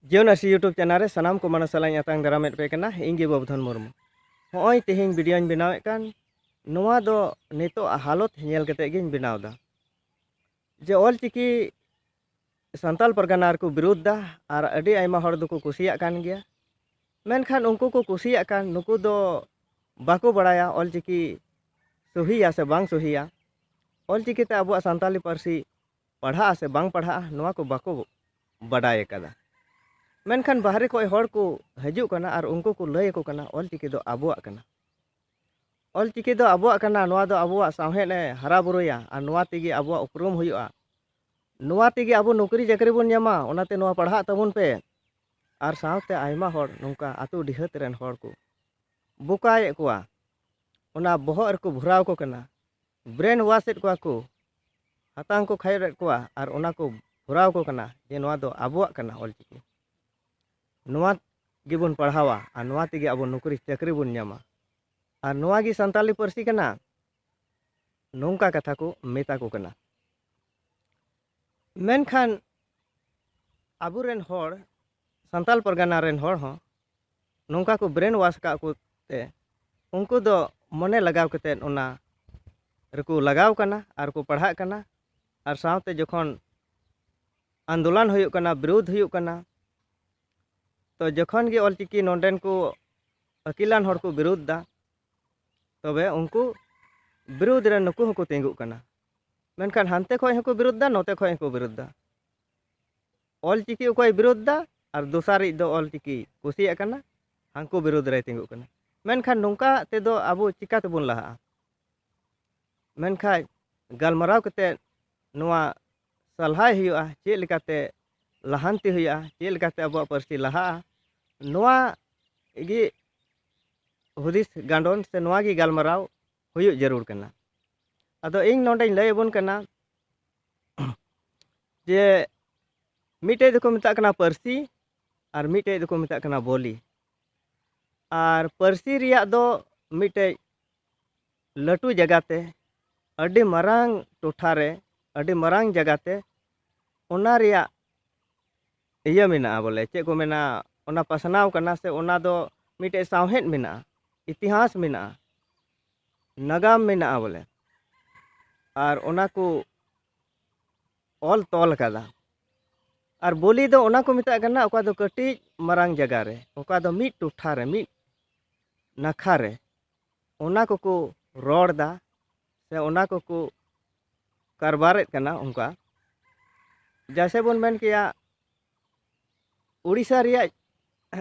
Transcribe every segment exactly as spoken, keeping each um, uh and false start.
ᱡᱤᱭᱚᱱ ᱟᱹᱨᱥᱤ YouTube channel ᱨᱮ ᱥᱟᱱᱟᱢ ᱠᱚ ᱢᱟᱱᱚᱛ ᱥᱟᱞᱟᱜ ᱤᱧ ᱟᱛᱟᱝ ᱫᱟᱨᱟᱢᱮᱫ ᱯᱮ ᱠᱟᱱᱟ᱾ ᱤᱧ ᱜᱮ ᱵᱟᱹᱵᱩᱫᱷᱚᱱ ᱢᱩᱨᱢᱩ᱾ ᱦᱚᱸᱜᱼᱚᱭ ᱛᱮᱦᱮᱧ ᱵᱷᱤᱰᱤᱭᱳᱧ ᱵᱮᱱᱟᱣᱮᱫ ᱠᱟᱱ, ᱱᱚᱣᱟ ᱫᱚ ᱱᱤᱛᱚᱜ ᱦᱟᱞᱚᱛ ᱧᱮᱞ ᱠᱟᱛᱮ ᱜᱤᱧ ᱵᱮᱱᱟᱣ ᱮᱫᱟ᱾ ᱡᱮ ᱚᱞ ᱪᱤᱠᱤ ᱥᱟᱱᱛᱟᱞ ᱯᱟᱨᱜᱟᱱᱟ ᱨᱮᱠᱚ ᱵᱤᱨᱳᱫᱷ ᱫᱟ, ᱟᱨ ᱟᱹᱰᱤ ᱟᱭᱢᱟ ᱦᱚᱲ ᱫᱚᱠᱚ ᱠᱩᱥᱤᱭᱟᱜ ᱠᱟᱱ ᱜᱮᱭᱟ᱾ ᱢᱮᱱᱠᱷᱟᱱ ᱩᱱᱠᱩ ᱠᱚ ᱠᱩᱥᱤᱭᱟᱜ ᱠᱟᱱ, ᱱᱩᱠᱩ ᱫᱚ ᱵᱟᱠᱚ ᱵᱟᱲᱟᱭᱟ ᱚᱞ ᱪᱤᱠᱤ ᱥᱚᱦᱤᱭᱟ ᱥᱮ ᱵᱟᱝ ᱥᱚᱦᱤᱭᱟ, ᱚᱞ ᱪᱤᱠᱤ ᱛᱮ ᱟᱵᱚᱣᱟᱜ ᱥᱟᱱᱛᱟᱞᱤ ᱯᱟᱹᱨᱥᱤ ᱯᱟᱲᱦᱟᱜᱼᱟ ᱥᱮ ᱵᱟᱝ ᱯᱟᱲᱦᱟᱜᱼᱟ, ᱱᱚᱣᱟ ᱠᱚ ᱵᱟᱠᱚ ᱵᱟᱰᱟᱭ ᱟᱠᱟᱫᱟ᱾ ᱢᱮᱱᱠᱷᱟᱱ ᱵᱟᱦᱨᱮ ᱠᱷᱚᱱ ᱦᱚᱲ ᱠᱚ ᱦᱤᱡᱩᱜ ᱠᱟᱱᱟ ᱟᱨ ᱩᱱᱠᱩ ᱠᱚ ᱞᱟᱹᱭ ᱟᱠᱚ ᱠᱟᱱᱟ, ᱚᱞ ᱪᱤᱠᱤ ᱫᱚ ᱟᱵᱚᱣᱟᱜ ᱠᱟᱱᱟ᱾ ᱚᱞ ᱪᱤᱠᱤ ᱫᱚ ᱟᱵᱚᱣᱟᱜ ᱠᱟᱱᱟ, ᱱᱚᱣᱟ ᱫᱚ ᱟᱵᱚᱣᱟᱜ ᱥᱟᱶᱦᱮᱫ ᱮ ᱦᱟᱨᱟ ᱵᱩᱨᱩᱭᱟ ᱟᱨ ᱱᱚᱣᱟ ᱛᱮᱜᱮ ᱟᱵᱚᱣᱟᱜ ᱩᱯᱨᱩᱢ ᱦᱩᱭᱩᱜᱼᱟ, ᱱᱚᱣᱟ ᱛᱮᱜᱮ ᱟᱵᱚ ᱱᱚᱠᱨᱤ ᱪᱟᱹᱠᱨᱤ ᱵᱚᱱ ᱧᱟᱢᱟ, ᱚᱱᱟᱛᱮ ᱱᱚᱣᱟ ᱯᱟᱲᱦᱟᱜ ᱛᱟᱵᱚᱱ ᱯᱮ᱾ ᱟᱨ ᱥᱟᱶᱛᱮ ᱟᱭᱢᱟ ᱦᱚᱲ ᱱᱚᱝᱠᱟ ᱟᱹᱛᱩ ᱰᱤᱦᱟᱹᱛ ᱨᱮᱱ ᱦᱚᱲ ᱠᱚ ᱵᱚᱠᱟᱭᱮᱫ ᱠᱚᱣᱟ, ᱚᱱᱟ ᱵᱚᱦᱚᱜ ᱨᱮᱠᱚ ᱵᱷᱚᱨᱟᱣ ᱠᱚ ᱠᱟᱱᱟ, ᱵᱨᱮᱱ ᱣᱟᱥ ᱮᱫ ᱠᱚᱣᱟ ᱠᱚ, ᱦᱟᱛᱟᱝ ᱠᱚ ᱠᱷᱟᱭᱚᱰ ᱮᱫ ᱠᱚᱣᱟ ᱟᱨ ᱚᱱᱟ ᱠᱚ ᱵᱷᱚᱨᱟᱣ ᱠᱚ ᱠᱟᱱᱟ ᱡᱮ ᱱᱚᱣᱟ ᱫᱚ ᱟᱵᱚᱣᱟᱜ ᱠᱟᱱᱟ ᱚᱞ ᱪᱤᱠᱤ᱾ ᱱᱚᱣᱟ ᱜᱮᱵᱚᱱ ᱯᱟᱲᱦᱟᱣᱟ ᱟᱨ ᱱᱚᱣᱟ ᱛᱮᱜᱮ ᱟᱵᱚ ᱱᱚᱠᱨᱤ ᱪᱟᱹᱠᱨᱤ ᱵᱚᱱ ᱧᱟᱢᱟ᱾ ᱟᱨ ᱱᱚᱣᱟ ᱜᱮ ᱥᱟᱱᱛᱟᱞᱤ ᱯᱟᱹᱨᱥᱤ ᱠᱟᱱᱟ, ᱱᱚᱝᱠᱟ ᱠᱟᱛᱷᱟ ᱠᱚ ᱢᱮᱛᱟ ᱠᱚ ᱠᱟᱱᱟ᱾ ᱢᱮᱱᱠᱷᱟᱱ ᱟᱵᱚᱨᱮᱱ ᱦᱚᱲ, ᱥᱟᱱᱛᱟᱞ ᱯᱟᱨᱜᱟᱱᱟ ᱨᱮᱱ ᱦᱚᱲ ᱦᱚᱸ ᱱᱚᱝᱠᱟ ᱠᱚ ᱵᱨᱮᱱ ᱣᱟᱥ ᱟᱠᱟᱫ ᱠᱚ ᱛᱮ ᱩᱱᱠᱩ ᱫᱚ ᱢᱚᱱᱮ ᱞᱟᱜᱟᱣ ᱠᱟᱛᱮᱫ ᱚᱱᱟ ᱨᱮᱠᱚ ᱞᱟᱜᱟᱣ ᱠᱟᱱᱟ ᱟᱨ ᱠᱚ ᱯᱟᱲᱦᱟᱜ ᱠᱟᱱᱟ᱾ ᱟᱨ ᱥᱟᱶᱛᱮ ᱡᱚᱠᱷᱚᱱ ᱟᱱᱫᱳᱞᱚᱱ ᱦᱩᱭᱩᱜ ᱠᱟᱱᱟ, ᱵᱤᱨᱳᱫᱷ ᱦᱩᱭᱩᱜ ᱠᱟᱱᱟ, ᱛᱚ ᱡᱚᱠᱷᱚᱱ ᱜᱮ ᱚᱞ ᱪᱤᱠᱤ ᱱᱚᱰᱮᱱ ᱠᱚ ᱟᱹᱠᱤᱞᱟᱱ ᱦᱚᱲ ᱠᱚ ᱵᱤᱨᱳᱫᱷ ᱫᱟ, ᱛᱚᱵᱮ ᱩᱱᱠᱩ ᱵᱤᱨᱳᱫᱷ ᱨᱮ ᱱᱩᱠᱩ ᱦᱚᱸᱠᱚ ᱛᱤᱸᱜᱩᱜ ᱠᱟᱱᱟ᱾ ᱢᱮᱱᱠᱷᱟᱱ ᱦᱟᱱᱛᱮ ᱠᱷᱚᱱ ᱦᱚᱸᱠᱚ ᱵᱤᱨᱳᱫᱷ ᱫᱟ, ᱱᱚᱛᱮ ᱠᱷᱚᱱ ᱦᱚᱸᱠᱚ ᱵᱤᱨᱳᱫᱷ ᱫᱟ᱾ ᱚᱞ ᱪᱤᱠᱤ ᱚᱠᱚᱭ ᱵᱤᱨᱳᱫᱷ ᱫᱟ ᱟᱨ ᱫᱚᱥᱟᱨᱤᱡ ᱫᱚ ᱚᱞ ᱪᱤᱠᱤ ᱠᱩᱥᱤᱭᱟᱜ ᱠᱟᱱᱟ, ᱦᱟᱱᱠᱩ ᱵᱤᱨᱳᱫᱷ ᱨᱮᱭ ᱛᱤᱸᱜᱩᱜ ᱠᱟᱱᱟ᱾ ᱢᱮᱱᱠᱷᱟᱱ ᱱᱚᱝᱠᱟ ᱛᱮᱫᱚ ᱟᱵᱚ ᱪᱤᱠᱟ ᱛᱮᱵᱚᱱ ᱞᱟᱦᱟᱜᱼᱟ? ᱢᱮᱱᱠᱷᱟᱱ ᱜᱟᱞᱢᱟᱨᱟᱣ ᱠᱟᱛᱮᱫ ᱱᱚᱣᱟ ᱥᱟᱞᱦᱟᱭ ᱦᱩᱭᱩᱜᱼᱟ, ᱪᱮᱫ ᱞᱮᱠᱟᱛᱮ ᱞᱟᱦᱟᱱᱛᱤ ᱦᱩᱭᱩᱜᱼᱟ, ᱪᱮᱫ ᱞᱮᱠᱟᱛᱮ ᱟᱵᱚᱣᱟᱜ ᱯᱟᱹᱨᱥᱤ ᱞᱟᱦᱟᱜᱼᱟ, ᱱᱚᱣᱟ ᱜᱮ ᱦᱩᱫᱤᱥ ᱜᱟᱸᱰᱚᱱ ᱥᱮ ᱱᱚᱣᱟ ᱜᱮ ᱜᱟᱞᱢᱟᱨᱟᱣ ᱦᱩᱭᱩᱜ ᱡᱟᱹᱨᱩᱲ ᱠᱟᱱᱟ᱾ ᱟᱫᱚ ᱤᱧ ᱱᱚᱰᱮᱧ ᱞᱟᱹᱭ ᱟᱵᱚᱱ ᱠᱟᱱᱟ ᱡᱮ ᱢᱤᱫᱴᱮᱡ ᱫᱚᱠᱚ ᱢᱮᱛᱟᱜ ᱠᱟᱱᱟ ᱯᱟᱹᱨᱥᱤ ᱟᱨ ᱢᱤᱫᱴᱮᱡ ᱫᱚᱠᱚ ᱢᱮᱛᱟᱜ ᱠᱟᱱᱟ ᱵᱚᱞᱤ᱾ ᱟᱨ ᱯᱟᱹᱨᱥᱤ ᱨᱮᱭᱟᱜ ᱫᱚ ᱢᱤᱫᱴᱮᱡ ᱞᱟᱹᱴᱩ ᱡᱟᱭᱜᱟ ᱛᱮ, ᱟᱹᱰᱤ ᱢᱟᱨᱟᱝ ᱴᱚᱴᱷᱟ ᱨᱮ, ᱟᱹᱰᱤ ᱢᱟᱨᱟᱝ ᱡᱟᱭᱜᱟ ᱛᱮ ᱚᱱᱟ ᱨᱮᱭᱟᱜ ᱤᱭᱟᱹ ᱢᱮᱱᱟᱜᱼᱟ, ᱵᱚᱞᱮ ᱪᱮᱫ ᱠᱚ ᱢᱮᱱᱟ, ᱚᱱᱟ ᱯᱟᱥᱱᱟᱣ ᱠᱟᱱᱟ, ᱥᱮ ᱚᱱᱟ ᱫᱚ ᱢᱤᱫᱴᱮᱡ ᱥᱟᱶᱦᱮᱫ ᱢᱮᱱᱟᱜᱼᱟ, ᱤᱛᱤᱦᱟᱥ ᱢᱮᱱᱟᱜᱼᱟ, ᱱᱟᱜᱟᱢ ᱢᱮᱱᱟᱜᱼᱟ ᱵᱚᱞᱮ᱾ ᱟᱨ ᱚᱱᱟ ᱠᱚ ᱚᱞ ᱛᱚᱞ ᱟᱠᱟᱫᱟ᱾ ᱟᱨ ᱵᱳᱞᱤ ᱫᱚ ᱚᱱᱟ ᱠᱚ ᱢᱮᱛᱟᱜ ᱠᱟᱱᱟ, ᱚᱠᱟ ᱫᱚ ᱠᱟᱹᱴᱤᱡ ᱢᱟᱨᱟᱝ ᱡᱟᱭᱜᱟ ᱨᱮ, ᱚᱠᱟ ᱫᱚ ᱢᱤᱫ ᱴᱚᱴᱷᱟ ᱨᱮ, ᱢᱤᱫ ᱱᱟᱠᱷᱟ ᱨᱮ, ᱚᱱᱟ ᱠᱚᱠᱚ ᱨᱚᱲ ᱮᱫᱟ, ᱥᱮ ᱚᱱᱟ ᱠᱚᱠᱚ ᱠᱟᱨᱵᱟᱨᱮᱫ ᱠᱟᱱᱟ᱾ ᱚᱱᱠᱟ ᱡᱮᱭᱥᱮ ᱵᱚᱱ ᱢᱮᱱ ᱠᱮᱭᱟ, ᱩᱲᱤᱥᱥᱟ ᱨᱮᱭᱟᱜ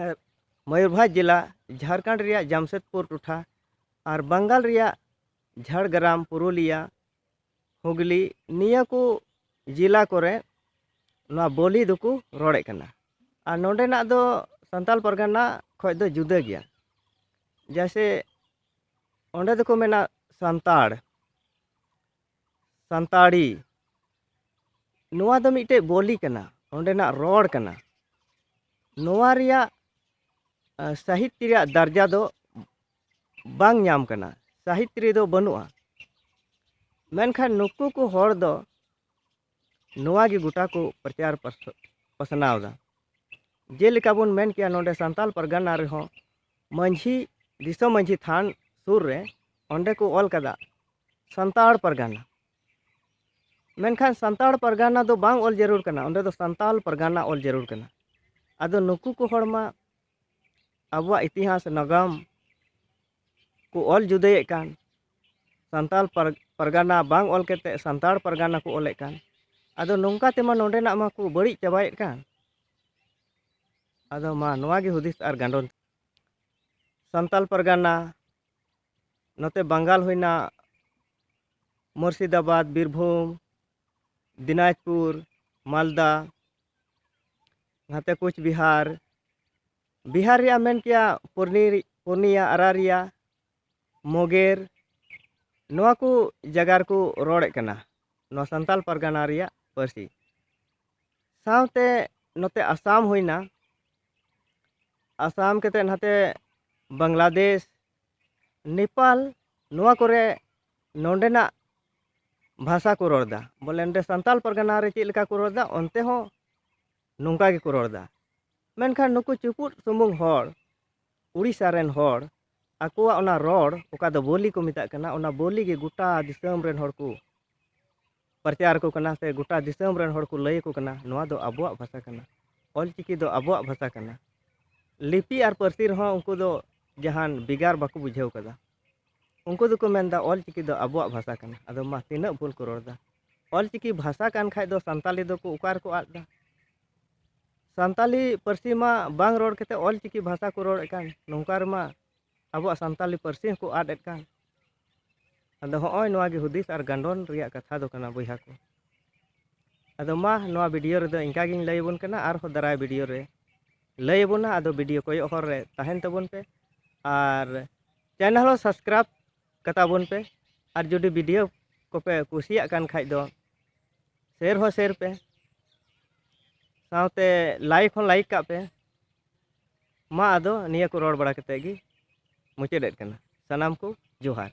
ᱢᱚᱭᱩᱨᱵᱷᱚᱸᱡᱽ ᱡᱮᱞᱟ, ᱡᱷᱟᱲᱠᱷᱚᱸᱰ ᱨᱮᱭᱟᱜ ᱡᱟᱢᱥᱮᱫᱽᱯᱩᱨ ᱴᱚᱴᱷᱟ, ᱟᱨ ᱵᱟᱝᱜᱟᱞ ᱨᱮᱭᱟᱜ ᱡᱷᱟᱲᱜᱨᱟᱢ, ᱯᱩᱨᱩᱞᱤᱭᱟ, ᱦᱩᱜᱽᱞᱤ, ᱱᱤᱭᱟᱹ ᱠᱚ ᱡᱮᱞᱟ ᱠᱚᱨᱮ ᱱᱚᱣᱟ ᱵᱳᱞᱤ ᱫᱚᱠᱚ ᱨᱚᱲᱮᱫ ᱠᱟᱱᱟ᱾ ᱟᱨ ᱱᱚᱰᱮᱱᱟᱜ ᱫᱚ ᱥᱟᱱᱛᱟᱞ ᱯᱟᱨᱜᱟᱱᱟ ᱠᱷᱚᱡ ᱫᱚ ᱡᱩᱫᱟᱹ ᱜᱮᱭᱟ᱾ ᱡᱮᱭᱥᱮ, ᱚᱸᱰᱮ ᱫᱚᱠᱚ ᱢᱮᱱᱟ ᱥᱟᱱᱛᱟᱲ, ᱥᱟᱱᱛᱟᱲᱤ᱾ ᱱᱚᱣᱟ ᱫᱚ ᱢᱤᱫᱴᱮᱡ ᱵᱳᱞᱤ ᱠᱟᱱᱟ, ᱚᱸᱰᱮᱱᱟᱜ ᱨᱚᱲ ᱠᱟᱱᱟ᱾ ᱱᱚᱣᱟ ᱨᱮᱭᱟᱜ, ᱟ, ᱥᱟᱦᱤᱛ ᱨᱮᱭᱟᱜ ᱫᱟᱨᱡᱟ ᱫᱚ ᱵᱟᱝ ᱧᱟᱢ ᱠᱟᱱᱟ, ᱥᱟᱦᱤᱛ ᱨᱮᱫᱚ ᱵᱟᱹᱱᱩᱜᱼᱟ᱾ ᱢᱮᱱᱠᱷᱟᱱ ᱱᱩᱠᱩ ᱠᱚ ᱦᱚᱲ ᱫᱚ ᱱᱚᱣᱟ ᱜᱮ ᱜᱚᱴᱟ ᱠᱚ ᱯᱨᱚᱪᱟᱨ ᱯᱟᱥ-, ᱯᱟᱥᱱᱟᱣ ᱮᱫᱟ᱾ ᱡᱮᱞᱮᱠᱟ ᱵᱚᱱ ᱢᱮᱱ ᱠᱮᱭᱟ, ᱱᱚᱰᱮ ᱥᱟᱱᱛᱟᱞ ᱯᱟᱨᱜᱟᱱᱟ ᱨᱮᱦᱚᱸ ᱢᱟᱹᱡᱷᱤ, ᱫᱤᱥᱚᱢ ᱢᱟᱹᱡᱷᱤ ᱛᱷᱟᱱ ᱥᱩᱨ ᱨᱮ, ᱚᱸᱰᱮ ᱠᱚ ᱚᱞ ᱠᱟᱫᱟ ᱥᱟᱱᱛᱟᱲ ᱯᱟᱨᱜᱟᱱᱟ᱾ ᱢᱮᱱᱠᱷᱟᱱ ᱥᱟᱱᱛᱟᱲ ᱯᱟᱨᱜᱟᱱᱟ ᱫᱚ ᱵᱟᱝ ᱚᱞ ᱡᱟᱹᱨᱩᱲ ᱠᱟᱱᱟ, ᱚᱸᱰᱮ ᱫᱚ ᱥᱟᱱᱛᱟᱞ ᱯᱟᱨᱜᱟᱱᱟ ᱚᱞ ᱡᱟᱹᱨᱩᱲ ᱠᱟᱱᱟ᱾ ᱟᱫᱚ ᱱᱩᱠᱩ ᱠᱚ ᱦᱚᱲ ᱢᱟ ᱟᱵᱚᱣᱟᱜ ᱤᱛᱤᱦᱟᱥ ᱱᱟᱜᱟᱢ ᱠᱚ ᱚᱞ ᱡᱩᱫᱟᱹᱭᱮᱫ ᱠᱟᱱ, ᱥᱟᱱᱛᱟᱞ ᱯᱟᱨ-, ᱯᱟᱨᱜᱟᱱᱟ ᱵᱟᱝ ᱚᱞ ᱠᱟᱛᱮ ᱥᱟᱱᱛᱟᱲ ᱯᱟᱨᱜᱟᱱᱟ ᱠᱚ ᱚᱞᱮᱫ ᱠᱟᱱ᱾ ᱟᱫᱚ ᱱᱚᱝᱠᱟ ᱛᱮᱢᱟ ᱱᱚᱰᱮᱱᱟᱜ ᱢᱟᱠᱚ ᱵᱟᱹᱲᱤᱡ ᱪᱟᱵᱟᱭᱮᱫ ᱠᱟᱱ᱾ ᱟᱫᱚ ᱢᱟ ᱱᱚᱣᱟ ᱜᱮ ᱦᱩᱫᱤᱥ ᱟᱨ ᱜᱟᱸᱰᱚᱱ᱾ ᱥᱟᱱᱛᱟᱞ ᱯᱟᱨᱜᱟᱱᱟ, ᱱᱚᱛᱮ ᱵᱟᱝᱜᱟᱞ ᱦᱩᱭᱱᱟ, ᱢᱩᱨᱥᱤᱫᱟᱵᱟᱫᱽ, ᱵᱤᱨᱵᱷᱩᱢ, ᱫᱤᱱᱟᱡᱽᱯᱩᱨ, ᱢᱟᱞᱫᱟ, ᱱᱟᱛᱮ ᱠᱳᱪᱵᱤᱦᱟᱨ, ᱵᱤᱦᱟᱨ ᱨᱮᱭᱟᱜ ᱢᱮᱱ ᱠᱮᱭᱟ ᱯᱩᱨᱱᱤ-, ᱯᱩᱨᱱᱤᱭᱟ, ᱟᱨᱟᱨᱤᱭᱟ, ᱢᱚᱜᱮᱨ, ᱱᱚᱣᱟ ᱠᱚ ᱡᱟᱭᱜᱟ ᱨᱮᱠᱚ ᱨᱚᱲᱮᱫ ᱠᱟᱱᱟ ᱱᱚᱣᱟ ᱥᱟᱱᱛᱟᱞ ᱯᱟᱨᱜᱟᱱᱟ ᱨᱮᱭᱟᱜ ᱯᱟᱹᱨᱥᱤ᱾ ᱥᱟᱶᱛᱮ ᱱᱚᱛᱮ ᱟᱥᱟᱢ ᱦᱩᱭᱱᱟ, ᱟᱥᱟᱢ ᱠᱟᱛᱮ ᱱᱟᱛᱮ ᱵᱟᱝᱞᱟᱫᱮᱥ, ᱱᱮᱯᱟᱞ, ᱱᱚᱣᱟ ᱠᱚᱨᱮ ᱱᱚᱰᱮᱱᱟᱜ ᱵᱷᱟᱥᱟ ᱠᱚ ᱨᱚᱲ ᱮᱫᱟ᱾ ᱵᱚᱞᱮ ᱱᱚᱰᱮ ᱥᱟᱱᱛᱟᱞ ᱯᱟᱨᱜᱟᱱᱟ ᱨᱮ ᱪᱮᱫ ᱞᱮᱠᱟ ᱠᱚ ᱨᱚᱲ ᱮᱫᱟ, ᱚᱱᱛᱮ ᱦᱚᱸ ᱱᱚᱝᱠᱟ ᱜᱮᱠᱚ ᱨᱚᱲ ᱮᱫᱟ᱾ ᱢᱮᱱᱠᱷᱟᱱ ᱱᱩᱠᱩ ᱪᱩᱯᱩᱫ ᱥᱩᱢᱩᱝ ᱦᱚᱲ, ᱩᱲᱤᱥᱥᱟ ᱨᱮᱱ ᱦᱚᱲ, ᱟᱠᱚᱣᱟᱜ ᱚᱱᱟ ᱨᱚᱲ, ᱚᱠᱟ ᱫᱚ ᱵᱳᱞᱤ ᱠᱚ ᱢᱮᱛᱟᱜ ᱠᱟᱱᱟ, ᱚᱱᱟ ᱵᱳᱞᱤ ᱜᱮ ᱜᱚᱴᱟ ᱫᱤᱥᱚᱢ ᱨᱮᱱ ᱦᱚᱲ ᱠᱚ ᱯᱨᱚᱪᱟᱨ ᱟᱠᱚ ᱠᱟᱱᱟ, ᱥᱮ ᱜᱚᱴᱟ ᱫᱤᱥᱚᱢ ᱨᱮᱱ ᱦᱚᱲ ᱠᱚ ᱞᱟᱹᱭ ᱟᱠᱚ ᱠᱟᱱᱟ, ᱱᱚᱣᱟ ᱫᱚ ᱟᱵᱚᱣᱟᱜ ᱵᱷᱟᱥᱟ ᱠᱟᱱᱟ, ᱚᱞᱪᱤᱠᱤ ᱫᱚ ᱟᱵᱚᱣᱟᱜ ᱵᱷᱟᱥᱟ ᱠᱟᱱᱟ᱾ ᱞᱤᱯᱤ ᱟᱨ ᱯᱟᱹᱨᱥᱤ ᱨᱮᱦᱚᱸ ᱩᱱᱠᱩ ᱫᱚ ᱡᱟᱦᱟᱱ ᱵᱷᱮᱜᱟᱨ ᱵᱟᱠᱚ ᱵᱩᱡᱷᱟᱹᱣ ᱠᱟᱫᱟ᱾ ᱩᱱᱠᱩ ᱫᱚᱠᱚ ᱢᱮᱱᱫᱟ ᱚᱞᱪᱤᱠᱤ ᱫᱚ ᱟᱵᱚᱣᱟᱜ ᱵᱷᱟᱥᱟ ᱠᱟᱱᱟ᱾ ᱟᱫᱚ ᱢᱟ, ᱛᱤᱱᱟᱹᱜ ᱵᱷᱩᱞ ᱠᱚ ᱨᱚᱲ ᱮᱫᱟ᱾ ᱚᱞᱪᱤᱠᱤ ᱵᱷᱟᱥᱟ ᱠᱟᱱ ᱠᱷᱟᱡ ᱫᱚ ᱥᱟᱱᱛᱟᱞᱤ ᱫᱚᱠᱚ ᱚᱠᱟ ᱨᱮᱠᱚ ᱟᱫ ᱮᱫᱟ? ᱥᱟᱱᱛᱟᱞᱤ ᱯᱟᱹᱨᱥᱤ ᱢᱟ ᱵᱟᱝ ᱨᱚᱲ ᱠᱟᱛᱮ ᱚᱞᱪᱤᱠᱤ ᱵᱷᱟᱥᱟ ᱠᱚ ᱨᱚᱲᱮᱫ ᱠᱟᱱ, ᱱᱚᱝᱠᱟ ᱨᱮᱢᱟ ᱟᱵᱚᱣᱟᱜ ᱥᱟᱱᱛᱟᱞᱤ ᱯᱟᱹᱨᱥᱤ ᱦᱚᱸᱠᱚ ᱟᱫ ᱮᱫ ᱠᱟᱱ᱾ ᱟᱫᱚ ᱦᱚᱸᱜᱼᱚᱭ ᱱᱚᱣᱟ ᱜᱮ ᱦᱩᱫᱤᱥ ᱟᱨ ᱜᱟᱱᱰᱚᱱ ᱨᱮᱭᱟᱜ ᱠᱟᱛᱷᱟ ᱫᱚ ᱠᱟᱱᱟ, ᱵᱚᱭᱦᱟ ᱠᱚ᱾ ᱟᱫᱚ ᱢᱟ, ᱱᱚᱣᱟ ᱵᱷᱤᱰᱤᱭᱳ ᱨᱮᱫᱚ ᱤᱱᱠᱟ ᱜᱤᱧ ᱞᱟᱹᱭ ᱟᱵᱚᱱ ᱠᱟᱱᱟ, ᱟᱨᱦᱚᱸ ᱫᱟᱨᱟᱭ ᱵᱷᱤᱰᱤᱭᱳ ᱨᱮ ᱞᱟᱹᱭ ᱟᱵᱚᱱᱟ᱾ ᱟᱫᱚ ᱵᱷᱤᱰᱤᱭᱳ ᱠᱚᱭᱚᱜ ᱦᱚᱨ ᱨᱮ ᱛᱟᱦᱮᱱ ᱛᱟᱵᱚᱱ ᱯᱮ, ᱟᱨ ᱪᱮᱱᱮᱞ ᱦᱚᱸ ᱥᱟᱵᱥᱠᱨᱟᱭᱤᱵᱽ ᱠᱟᱛᱟ ᱵᱚᱱ ᱯᱮ, ᱟᱨ ᱡᱩᱫᱤ ᱵᱷᱤᱰᱤᱭᱳ ᱠᱚᱯᱮ ᱠᱩᱥᱤᱭᱟᱜ ᱠᱟᱱ ᱠᱷᱟᱡ ᱫᱚ ᱥᱮᱭᱟᱨ ᱦᱚᱸ ᱥᱮᱭᱟᱨ ᱯᱮ, ᱥᱟᱶᱛᱮ ᱞᱟᱭᱤᱠ ᱦᱚᱸ ᱞᱟᱭᱤᱠ ᱠᱟᱜ ᱯᱮ᱾ ᱢᱟ, ᱟᱫᱚ ᱱᱤᱭᱟᱹ ᱠᱚ ᱨᱚᱲ ᱵᱟᱲᱟ ᱠᱟᱛᱮ ᱜᱮ ᱢᱩᱪᱟᱹᱫᱮᱫ ᱠᱟᱱᱟ᱾ ᱥᱟᱱᱟᱢ ᱠᱚ ᱡᱚᱦᱟᱨ᱾